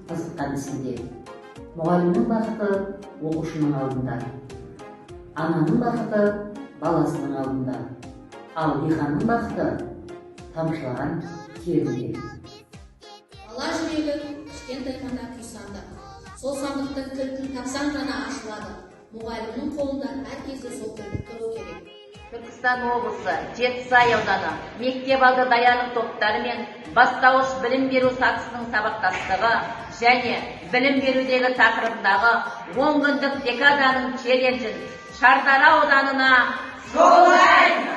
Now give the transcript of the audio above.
қызыққан ісінде. Мұғалімнің бақыты оқушының алдында, ананың бақыты баласының алдында, ал диқанның бақыты тамшылаған терінде. Бала жүрегі кішкентай ғана күй сандық. Сол сандықтың кілтін тапсаң ғана ашылады. Мұғалімнің қолында әр кезде сол кілт тұру керек. Түркістан облысы, Жетісай ауданы мектеп алды даярлық топтары мен бастауыш білім беру сатысының сабақтастығы және білім берудегі тақырыбындағы 10 күндік декаданың челленджін Шардара ауданына жолдаймыз.